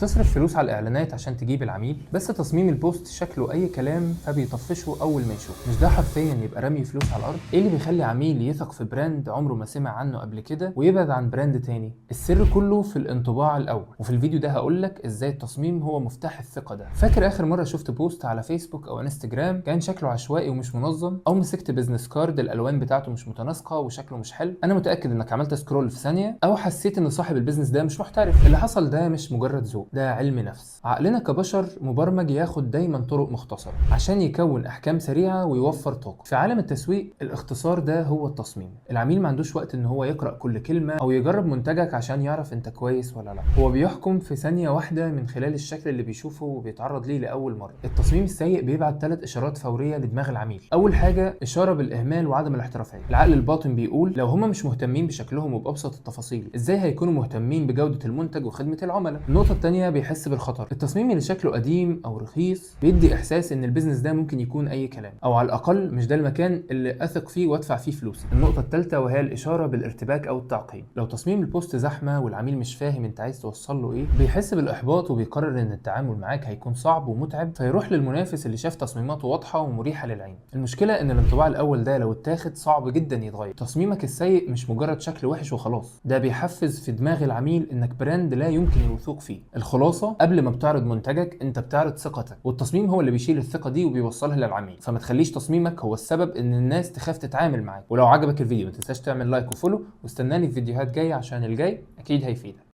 بتصرف فلوس على الاعلانات عشان تجيب العميل، بس تصميم ال post شكله اي كلام فبيطفشه اول ما يشوف. مش ده حرفيا يبقى رمي فلوس على الارض؟ ايه اللي بيخلي عميل يثق في brand عمره ما سمع عنه قبل كده ويبعد عن brand تاني؟ السر كله في الانطباع الاول، وفي الفيديو ده هقولك ازاي التصميم هو مفتاح الثقة ده. فاكر اخر مرة شفت post على فيسبوك او انستجرام كان شكله عشوائي ومش منظم، او مسكت business card الالوان بتاعته مش متناسقة وشكله مش حلو؟ انا متأكد انك عملت scroll في ثانية، او حسيت ان صاحب ال business ده مش محترف. اللي حصل ده مش مجرد ذوق، ده علم نفس. عقلنا كبشر مبرمج ياخد دايما طرق مختصرة عشان يكون احكام سريعة ويوفر طاقة. في عالم التسويق الاختصار ده هو التصميم. العميل ما عندوش وقت ان هو يقرأ كل كلمة او يجرب منتجك عشان يعرف انت كويس ولا لا. هو بيحكم في ثانية واحدة من خلال الشكل اللي بيشوفه وبيتعرض ليه لأول مرة. التصميم السيء بيبعت 3 اشارات فورية لدماغ العميل. اول حاجة اشارة بالاهمال وعدم الاحترافية. العقل الباطن بيقول لو هما مش مهتمين بشكلهم وبأبسط التفاصيل، ازاي هيكونوا مهتمين بجودة المنتج وخدمة العملاء؟ النقطة الثانية بيحس بالخطر. التصميم اللي شكله قديم او رخيص بيدي احساس ان ال business ده ممكن يكون اي كلام، او على الاقل مش ده المكان اللي اثق فيه وادفع فيه فلوسي. النقطة الثالثة وهي الاشارة بالارتباك او التعقيد. لو تصميم ال post زحمة والعميل مش فاهم انت عايز توصل له ايه، بيحس بالاحباط وبيقرر ان التعامل معاك هيكون صعب ومتعب، فيروح للمنافس اللي شاف تصميماته واضحة ومريحة للعين. المشكلة ان الانطباع الاول ده لو اتاخد صعب جدا يتغير. تصميمك السيء مش مجرد شكل وحش وخلاص، ده بيحفز في دماغ العميل انك brand لا يمكن الوثوق فيه. الخلاصة، قبل ما بتعرض منتجك انت بتعرض ثقتك، والتصميم هو اللي بيشيل الثقة دي وبيوصلها للعميل. فما تخليش تصميمك هو السبب ان الناس تخاف تتعامل معاك. ولو عجبك الفيديو ما تنساش تعمل like و follow، واستناني في فيديوهات جاية عشان الجاي اكيد هيفيدك.